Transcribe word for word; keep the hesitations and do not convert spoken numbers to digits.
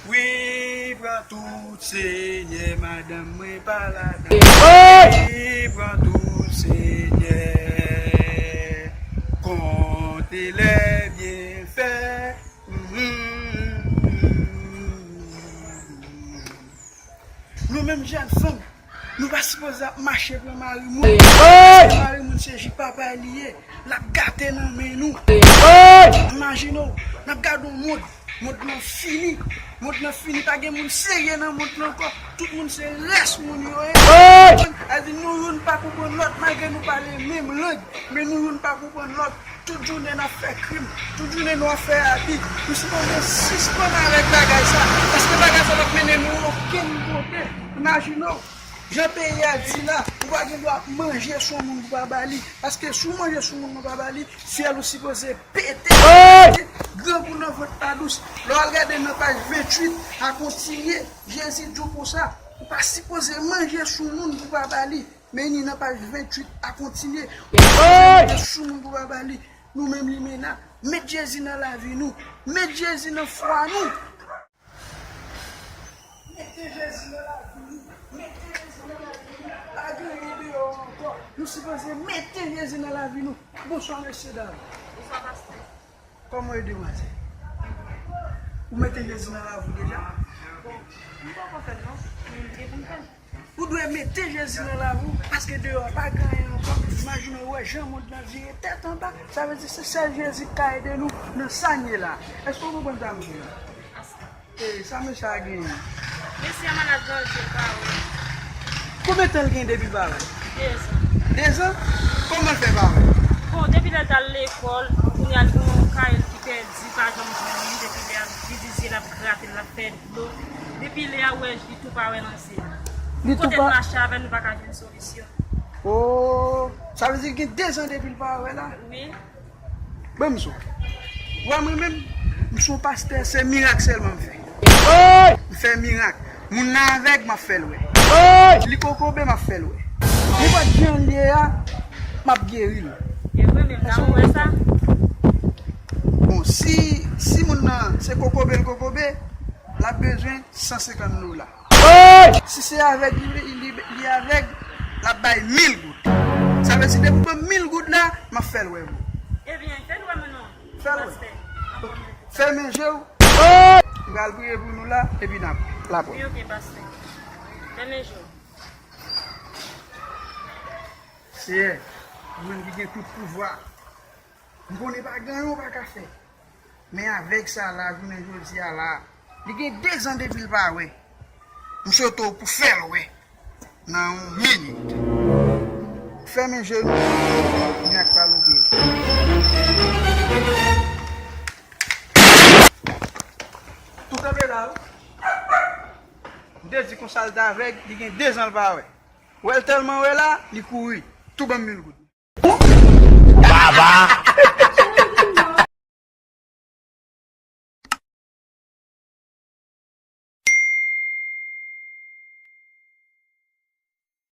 Wi, pran tout, Senyè, madanm mwen pa ladan. Wi, pran tout, Senyè, konte lè byenfè. Nou menm jèn fanm, nou pa sipoze ap mache pran mari moun. Mari moun se jis papa li ye, l ap gate nan men nou. Imajine w, n ap gade yon mond, mond lan fini, mond lan fini, pa gen moun serye nan mond lan ankò, tout moun se rès moun yo ye. Sa di nou youn pa konprann lòt, malgre nou pale menm lang, men nou youn pa konprann lòt. Tout jounen n ap fè krim, tout jounen nou ap fè abi. Nou sipoze sispann avèk bagay sa, paske bagay sa p ap mennen nou okenn kote. Imajine w, jan peyi a di la, ou pa gen dwa manje sou moun pou pa ba li, paske si w manje sou moun pou pa ba li, fyèl ou sipoze pete. Grangou nan vant pa dous. Lè w al gade nan paj venntuit, a kontinye, Jezi di w konsa, ou pa sipoze manje sou moun pou pa ba li. Men ni nan paj venntuit a kontinye. Ou pa sipoze manje sou moun pou pa ba li. Nou menm limena, met Jezi nan lavi nou. Met Jezi nan fwa nou. Mete Jezi nan lavi nou. Mete Jezi nan lavi nou. Pa gen anyen deyò ankò. Nou sipoze mete Jezi nan lavi nou. Bonswa, mesye dam. Bonswa, pastè. Kòman w ye, demwazèl? Ou mete Jezi nan lavi w deja? Bon, m poko fè l non, men m gen pou m fè l. Ou dwe mete Jezi nan lavi w, paske deyò a pa gen anyen ankò. Imajine w wè jan mond lan vire tèt anba. Sa vle di se sèl Jezi k ka ede nou nan sa n ye la. Èske w konprann sa m di w la? E sa mesye a genyen? Mesye a malad nan je l pa wè. Konbyen tan l gen depi l pa wè? Dezan. Dezan? Kòman l fè pa wè? Bon, depi lè l t al lekòl, kounye a l gen yon kay l ki pèdi, pa janm jwenn li, depi lè a li di zye l ap grate l, l ap fè dlo. Depi lè a, ou wè li tou pa wè nan zye l. Li tou pa. Kote n mache avè l, nou pa ka jwenn solisyon. Oh, sa vle di gen dezan depi l pa wè la? Wi. Ban m di w. Wè mwen menm, m se yon pastè, se mirak sèlman m fè. M fè mirak. Moun nan avèg, m ap fè l wè. Li kokobe, m ap fè l wè. Nenpòt jan l ye a, m ap geri l. E vre, menm jan ou wè sa. Bon, si, si moun nan se kokobe l kokobe, l ap bezwen san senkant dola. Si se avèg li, li, li avèg, l ap bay mil goud. Sa vle di depi w ban m mil goud la, m ap fè l wè vre. Ebyen, fè l wè mwen non. Fè l wè. Pastè. Fèmen je w. M pral priye pou nou la, epi n ap la pwòp. Wi, oke, pastè. Fèmen je w. Seyè, ou menm ki gen tout pouvwa. M konnen pa gen anyen w pa ka fè. Men avèg sa la, jounen jodi a la, li gen dezan depi l pa wè. M swete w pou fè l wè nan yon minit. Fèmen je nou, mirak pa louke. Tou kanpe la, wi. M te di konsa l t avèg, li gen dezan l pa wè. Wè l tèlman wè la, li kouri. Tou ban m mil goud. Baba!